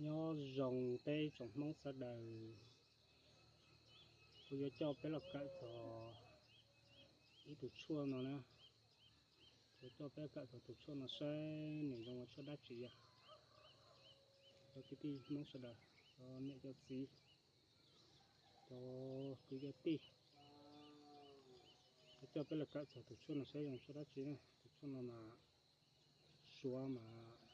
Nyob zoo peb tsoom Hmoob sawv daws, kuv yuav coj peb los kawm txog ib tug tshuaj no na. Kuv coj peb kawm txog tus tshuaj no saib nws zoo ua tshuaj dab tsi yog. Cov kwv tij Hmoob sawv daws, cov niam cov txiv, cov kwv cov tij, kuv coj peb los kawm txog tus tshuaj no saib zoo tshuaj dab tsi na. Tus tshuaj no mas Suav mas,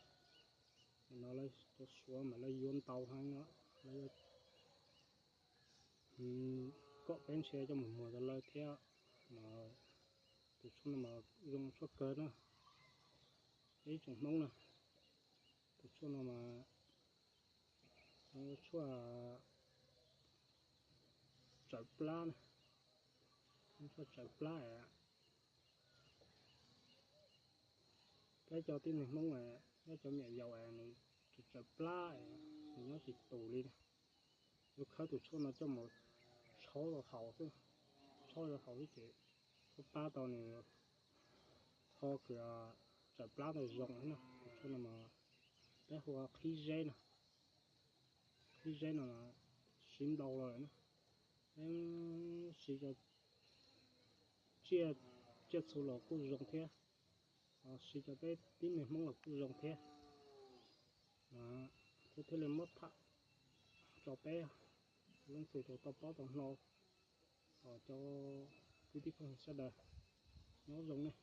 no lawv cov Suav mas lawv yuav ntau heev, lawv yuav kom peb nrhiav coj mus muag rau lawv thiab. Mas tus tshuaj no mas zoo tshuaj kawg na, ib tsoom Hmoob na. Tus tshuaj no mas zoo tshuaj tsawv plab na, tshuaj tsawv plab. Peb cov tib neeg Hmoob, peb cov me nyuam yaus es nws tsawv plab, nws nyob tsis tus li. Yuav khawb tus tshuaj no coj mus tshaub rau haus xwb, tshaub rau haus xwb ces thiaj pab tau nws ho kws tsawv plab tau zoo na. Tus tshuaj no mas peb hu ua qhib zeb no, qhib zeb no siv ntau los lawm na. Peb siv rau tsiaj txhu los kuj zoo thiab, siv rau peb tib neeg Hmoob los kuj zoo thiab. Kuv thiaj li muab tham tso peb leej twg tau paub tau hnov, cov kwv tij phooj ywg sawv daws, nyob zoo nej.